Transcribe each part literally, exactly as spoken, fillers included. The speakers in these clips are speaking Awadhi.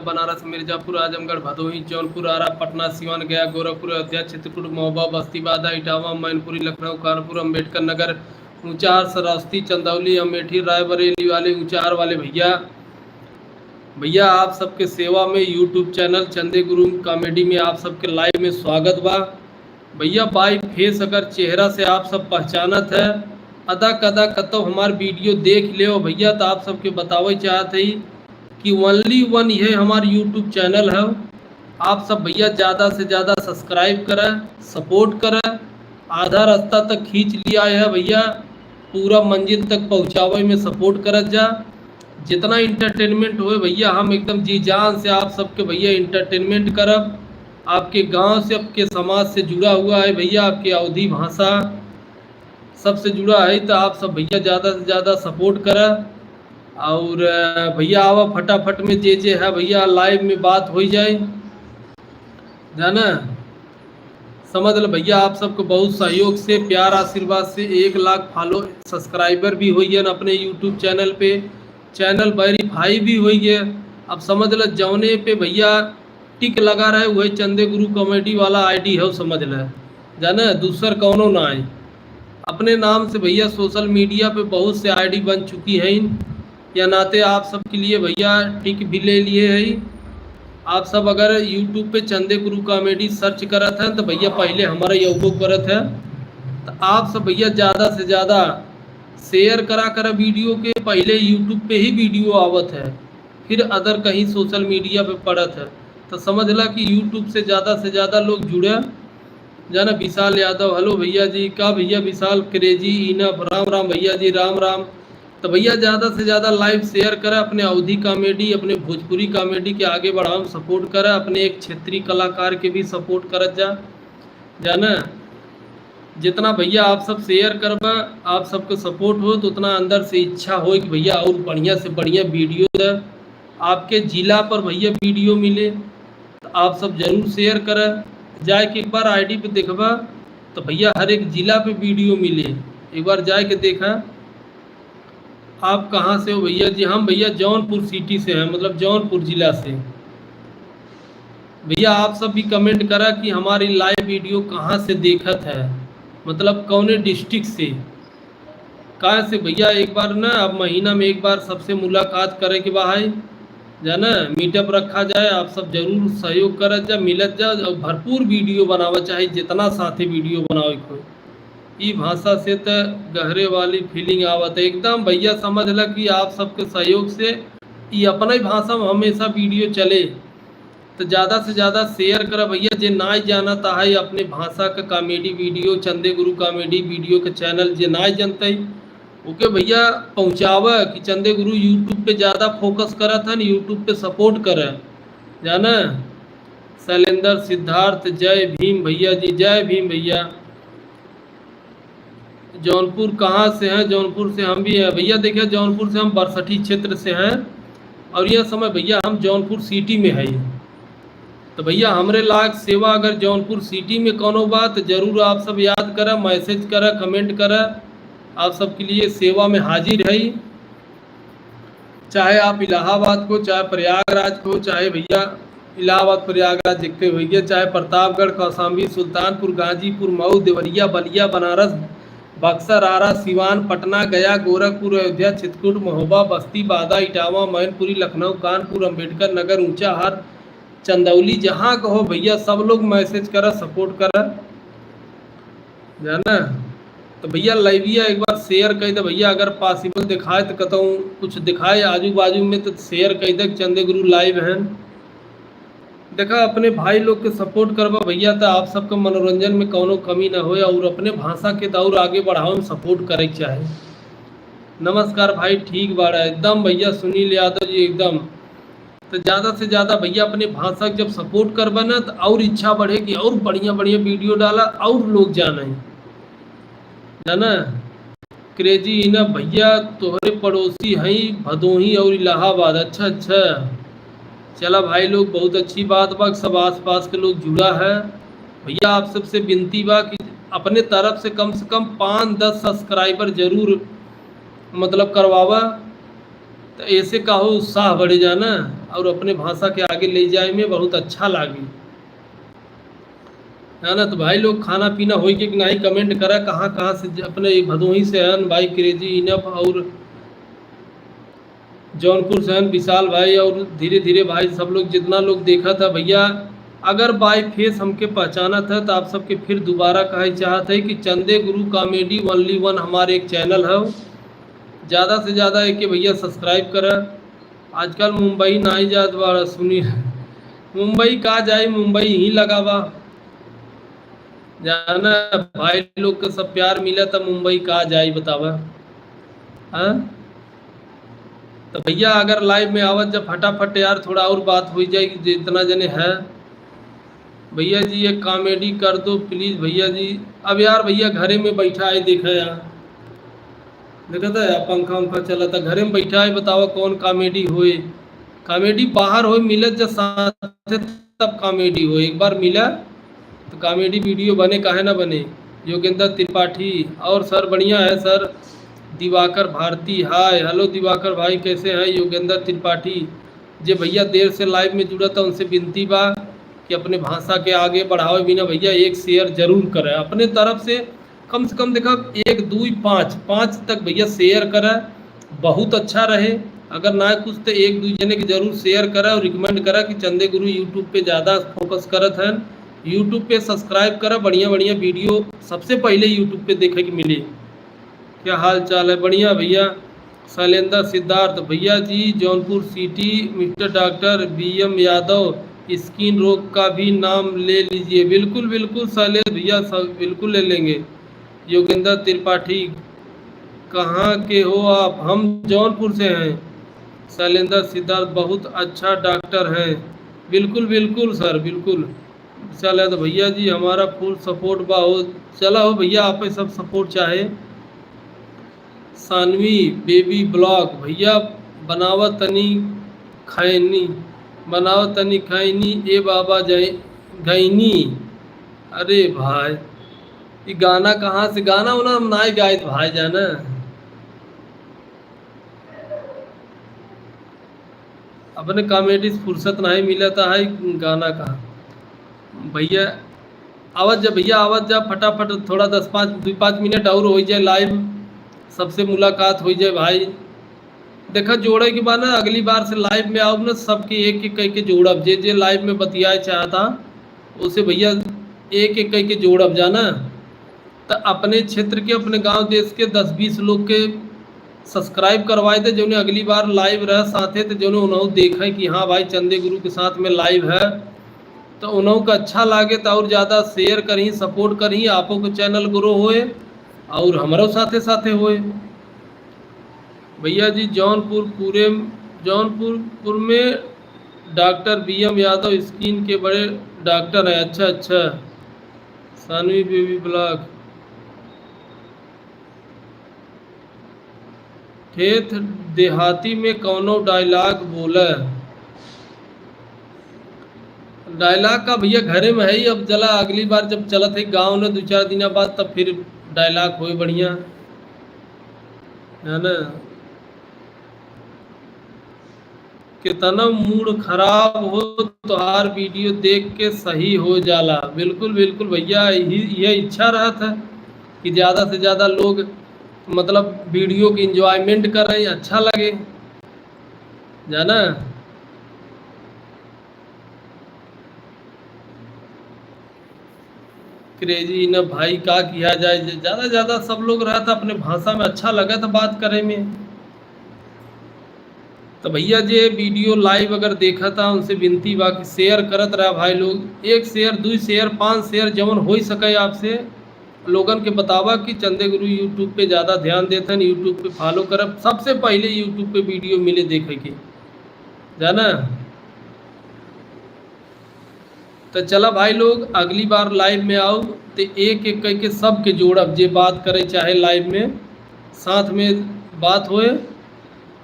बनारस, मिर्जापुर, आजमगढ़, भदोही, जौनपुर, आरा, पटना, सिवान, गया, गोरखपुर, अयोध्या, चित्रकूट, महोबा, बस्ती, बादा, इटावा, मैनपुरी, लखनऊ, कानपुर, अम्बेडकर नगर, ऊंचाहार, श्रावस्ती, चंदौली, अमेठी, रायबरेली वाले, ऊंचाहार वाले भैया, भैया आप सबके सेवा में YouTube चैनल चंदे गुरु कॉमेडी में आप सबके लाइव में स्वागत बा। भैया बाई फेस अगर चेहरा से आप सब पहचानत है, अदा कदा कतौ हमार वीडियो देख लेव भैया, तो आप सबके बतावे चाहत है कि ओनली वन यह हमार YouTube चैनल है। आप सब भैया ज़्यादा से ज़्यादा सब्सक्राइब करें, सपोर्ट करें। आधा रास्ता तक खींच लिया है भैया, पूरा मंजिल तक पहुँचावे में सपोर्ट करत जा। जितना एंटरटेनमेंट होए भैया, हम एकदम जी जान से आप सबके भैया एंटरटेनमेंट करब। आपके गांव से, आपके समाज से जुड़ा हुआ है भैया, आपके अवधी भाषा सबसे जुड़ा है, तो आप सब भैया ज़्यादा से ज़्यादा सपोर्ट करा। और, अ, भैया आवा फटाफट में जे जे है भैया लाइव में बात हो जाए, जाना समझ ल भैया, आप सबके बहुत सहयोग से, प्यार आशीर्वाद से एक लाख फॉलो सब्सक्राइबर भी होइए न अपने YouTube चैनल पे, चैनल वेरीफाई भी होइए। अब समझ ल जौने पे भैया टिक लगा रहे वही चंदे गुरु कॉमेडी वाला आईडी है, समझ ल, जाने दूसर कौनो ना है। अपने नाम से भैया सोशल मीडिया पे बहुत से आईडी बन चुकी हैं, या नाते आप सबके लिए भैया टिक भी ले लिए है। आप सब अगर YouTube पे चंदे गुरु कॉमेडी सर्च करत हैं तो भैया पहले हमारा योगो करत है। तो आप सब भैया ज़्यादा से ज़्यादा शेयर करा करा वीडियो के, पहले YouTube पे ही वीडियो आवत है, फिर अदर कहीं सोशल मीडिया पे पड़त है। तो समझ ला कि YouTube से ज़्यादा से ज़्यादा लोग जुड़े। जाना विशाल यादव, हेलो भैया जी, का भैया विशाल क्रेजी इनफ, राम राम भैया जी, राम राम। तो भैया ज़्यादा से ज़्यादा लाइव शेयर करा, अपने अवधी कॉमेडी, अपने भोजपुरी कॉमेडी के आगे बढ़ावे में सपोर्ट करा, अपने एक क्षेत्रीय कलाकार के भी सपोर्ट करत जा। जाना जितना भैया आप सब शेयर करबा, आप सबके सपोर्ट हो तो उतना अंदर से इच्छा हो कि भैया और बढ़िया से बढ़िया वीडियो दे, आपके जिला पर भैया वीडियो मिले। तो आप सब जरूर शेयर करा। जाए के एक बार आईडी पे देखबा तो भैया हर एक जिला पे वीडियो मिले, एक बार जाए के देखा। आप कहाँ से हो भैया जी? हम भैया जौनपुर सिटी से हैं, मतलब जौनपुर जिला से। भैया आप सब भी कमेंट करा कि हमारी लाइव वीडियो कहाँ से देखत है, मतलब कौने डिस्ट्रिक्ट से। काहे से भैया एक बार ना, अब महीना में एक बार सबसे मुलाकात करे के बा है, जाना मीटअप रखा जाए। आप सब जरूर सहयोग करत जा, मिलत जा और भरपूर वीडियो बनावा, चाहे जितना साथे वीडियो बनावे के होए। ई भाषा से त गहरे वाली फीलिंग आवत है एकदम। भैया समझ ल कि आप सबके सहयोग से ई अपना ही भाषा में हमेशा वीडियो चले। तो ज़्यादा से ज़्यादा शेयर करा भैया। जे नाई जानत है अपने भाषा का कॉमेडी वीडियो, चंदे गुरु कॉमेडी वीडियो के चैनल जे नाई जानते, ओके भैया पहुँचावा कि चंदे गुरु YouTube पे ज़्यादा फोकस करत हन, YouTube पे सपोर्ट करा, जाना। शैलेंद्र सिद्धार्थ, जय भीम भैया जी, जय भीम भैया। जौनपुर कहाँ से हैं? जौनपुर से हम भी हैं भैया। देखिए, जौनपुर से हम बरसठी क्षेत्र से हैं और यह समय भैया हम जौनपुर सिटी में है। तो भैया हमरे लायक सेवा अगर जौनपुर सिटी में कौनो बा तो जरूर आप सब याद करा, मैसेज करा, कमेंट करा, आप सबके लिए सेवा में हाजिर है। चाहे आप इलाहाबाद को, चाहे प्रयागराज को, चाहे भैया इलाहाबाद प्रयागराज देखते हुए, चाहे प्रतापगढ़, कौशाम्बी, सुल्तानपुर, गाजीपुर, मऊ, देवरिया, बलिया, बनारस, बक्सर, आरा, सिवान, पटना, गया, गोरखपुर, अयोध्या, चित्रकूट, महोबा, बस्ती, बादा, इटावा, मैनपुरी, लखनऊ, कानपुर, अम्बेडकर नगर, ऊंचाहार, चंदौली, जहाँ कहो भैया सब लोग मैसेज करा, सपोर्ट करा, जाना। तो भैया लाइविया एक बार शेयर कर दे भैया, अगर पॉसिबल दिखाए तो कहता हूँ कुछ दिखाए आजू बाजू में, तो शेयर कर दे चंदे गुरु लाइव हैं। देखा अपने भाई लोग के सपोर्ट करबा भैया, तो आप सबके मनोरंजन में कौनो कमी ना होए और अपने भाषा के तो और आगे बढ़ावे में सपोर्ट करे के चाहे। नमस्कार भाई, ठीक बाड़ा एकदम भैया सुनील यादव जी एकदम। तो ज़्यादा से ज़्यादा भैया अपने भाषा के जब सपोर्ट करबा ना तो और इच्छा बढ़े कि और बढ़िया बढ़िया वीडियो डाला और लोग जाने, जाना। क्रेजी इनफ भैया तोहरे पड़ोसी हई भदोही और इलाहाबाद। अच्छा अच्छा, चला भाई लोग, बहुत अच्छी बात बा, सब आसपास के लोग जुड़ा है। भैया आप सबसे विनती बा कि अपने तरफ से कम से कम पाँच दस सब्सक्राइबर जरूर मतलब करवावा, तो ऐसे का हो उत्साह बढ़े जाना। और अपने भाषा के आगे ले जाए में बहुत अच्छा लागी। है ना? तो भाई लोग, खाना पीना होई के कि नाही, comment करा, कहाँ कहाँ से ज-, अपने भदोही से हन भाई Crazy Enough और जौनपुर से हन विशाल भाई और धीरे धीरे भाई सब लोग जितना लोग देखत है भैया, अगर by face हमके पहचानत है तो आप सबके फिर दोबारा कहे चाहत है कि चंदे गुरु comedy only one हमारे एक channel है, ज़्यादा से ज़्यादा एके भैया subscribe करा। आजकल मुंबई नाही जात बाड़ा, सुनी। मुंबई का जाई, मुंबई ही लगा बा। जाना भाई लोग के सब प्यार मिला त मुंबई का जाई बतावा, हाँ? तो भैया अगर live में आवत जब फटाफट यार थोड़ा और बात हो जाए कि जितना जने है। भैया जी एक comedy कर दो please भैया जी। अब यार भैया घरे में बैठा है, देखा यार, देखा था यार पंखा उंखा चला था, घरे में बैठा है, बतावा कौन comedy होए? Comedy बाहर होए, मिलत जब साथे तब comedy होए। एक बार मिला तो comedy video बने, काहे ना बने। योगेंद्र त्रिपाठी, और sir बढ़िया है sir। दिवाकर भारती, hi, hello दिवाकर भाई, कैसे हैं? योगेंद्र त्रिपाठी, जे भैया देर से live में जुड़ा था उनसे विनती बा कि अपने भाषा के आगे बढ़ावे बिना भैया एक share जरूर करें अपने तरफ से। कम से कम देखा एक, दुई, पाँच, पाँच तक भैया share करा, बहुत अच्छा रहे। अगर ना कुछ तो एक दुई जने के जरूर share करा और recommend करा कि चंदे गुरु YouTube पे ज़्यादा focus करत हैं। YouTube पे subscribe करा, बढ़िया बढ़िया video सबसे पहले YouTube पे देखे के मिली। क्या हाल चाल है? बढ़िया भैया। शैलेंद्र सिद्धार्थ, भैया जी जौनपुर city, mister doctor B M यादव, skin रोग का भी नाम ले लीजिए। बिल्कुल बिल्कुल शैलेंद्र भैया, सब बिल्कुल ले लेंगे। योगेंद्र त्रिपाठी, कहाँ के हो आप? हम जौनपुर से हैं। शैलेंद्र सिद्धार्थ, बहुत अच्छा doctor हैं। बिल्कुल बिल्कुल sir, बिल्कुल। चला तो भैया जी हमारा full support बा हो। चला हो भैया, आपे सब support चाहे। सानवी baby vlog, भैया बनावा तनी खैनी, बनावा तनी खैनी, ए बाबा जय गैनी। अरे भाई, ये गाना कहाँ से, गाना उना हम नाई गाइत भाई जाना। अपने comedy से फुर्सत नहीं मिलता है गाना का। भैया आवत जा, भैया आवत जा फटाफट, थोड़ा दस पाँच, दुई पाँच मिनट और हो जाए live, सबसे मुलाकात हो जाए भाई। देखा जोड़े के बाद ना अगली बार से live में आओ ना, सबके एक एक करके जोड़ब, जे जे live में बतियाए चाहता उसे भैया एक एक करके जोड़ब जाना। त अपने क्षेत्र के, अपने गांव देश के दस बीस लोग के subscribe करवाए दे, जौने अगली बार live रह साथे, त जौने उन्हों देखें कि हाँ भाई चंदे गुरु के साथ में live है, त उन्हों का अच्छा लागे त और ज़्यादा share करी, support करी, आपो के channel grow होए और हमरो साथे साथे होए। भैया जी जौनपुर पूरे, जौनपुर, पुर में डॉक्टर B M यादव skin के बड़े डॉक्टर हैं। अच्छा अच्छा, सानवी baby vlog। ठेठ देहाती में कौनो dialogue बोले। Dialogue का भैया घरे में है ही, अब चला अगली बार जब चलत है गाँव में दो चार दिना बाद तब फिर dialogue होए बढ़िया, है ना? कितना mood खराब हो, तोहार video देख के सही हो जाला। बिल्कुल बिल्कुल भैया, यही, यह इच्छा रहत है कि ज़्यादा से ज़्यादा लोग मतलब video के enjoyment करें, अच्छा लगे, जाना। Crazy Enough भाई, का किया जाए, ज-, ज़्यादा ज़्यादा सब लोग रहता अपने भाषा में, अच्छा लगत बात करे में। तो भैया जे video live अगर देखा था उनसे विनती बा कि share करत रहा भाई लोग, एक share, दुई share, पाँच share, जवन हो सके आपसे लोगन के बतावा कि चंदे गुरु YouTube पे ज़्यादा ध्यान देत हन, YouTube पे follow करब, सबसे पहले YouTube पे video मिले देखे के, जाना। तो चला भाई लोग, अगली बार live में आओ तो एक एक करके सबके जोड़ब, जे बात करे चाहे live में, साथ में बात होए।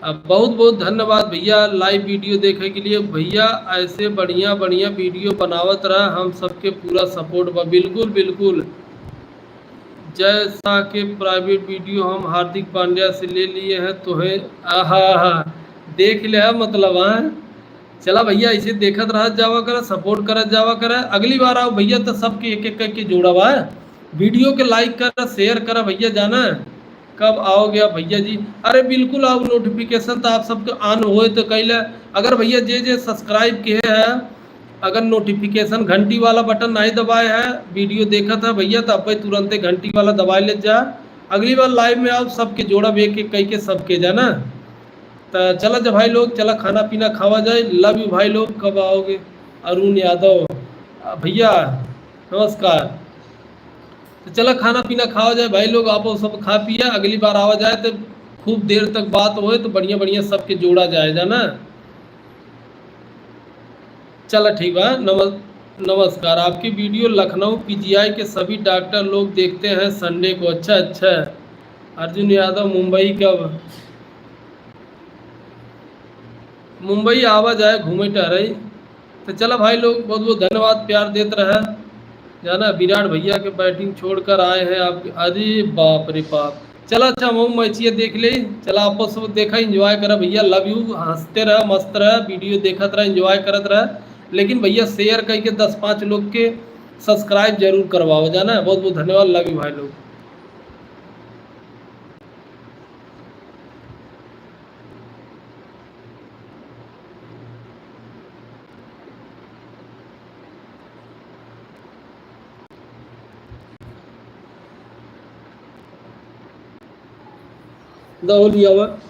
अब बहुत बहुत धन्यवाद भैया live video देखे के लिए। भैया ऐसे बढ़िया बढ़िया video बनावत रहा, हम सबके पूरा support बा। बिल्कुल बिल्कुल। जय शाह के private video हम हार्दिक पांड्या से ले लिए हैं, तोहे आहा, आहा, देख ले है मतलब, हाँ। चला भइया, ऐसे देखत रहत जावा करा, support करत जावा करा। अगली बार आओ भइया, तो सबके एक एक करके जोड़ा बा। Video के like करा, share करा भइया, जाना कब आओगे आप भइया जी? अरे बिल्कुल आओ, notification तो आप सबके on होए तो कैला। अगर भइया जे जे subscribe किए हैं, अगर notification घंटी वाला button नहीं दबाए हैं, video देखत है भइया, तो अब्बे तुरंते घंटी वाला दबाए ले जा। अगली बार live में आओ, सबके जोड़ब एक एक कइके सबके, जाना। त चला जा भाई लोग, चला खाना पीना खावा जाए। Love you भाई लोग, कब आओगे? अरुण यादव, आ, भइया नमस्कार। तो चला खाना पीना खावा जाए भाई लोग, आप सब खा पिया, अगली बार आवा जाए तो खूब देर तक बात होए, तो बढ़िया बढ़िया सबके जोड़ा जाए, जाना। चला ठीक बा। नम-, नमस्कार। आपकी video लखनऊ पीजीआई के सभी डॉक्टर लोग देखते हैं Sunday को। अच्छा, अच्छा। अर्जुन यादव मुंबई कब? मुंबई आवा जाए घूमे टहरे। तो चला भाई लोग, बहुत बहुत धन्यवाद, प्यार देत रहे। जाना, विराट भइया के batting छोड़कर आए हैं आपके, अरे बाप रे बाप। चला अच्छा, हम मैचिया देख ले। चला आपस में देखा, enjoy करा भइया, love you, हँसते रह, मस्त रह, video देखत रह, enjoy करत रह। लेकिन भइया share कइके दस पाँच लोग के subscribe जरूर करवाओ, जाना। बहुत बहुत धन्यवाद, love you भाई लोग। दहुलिया बा।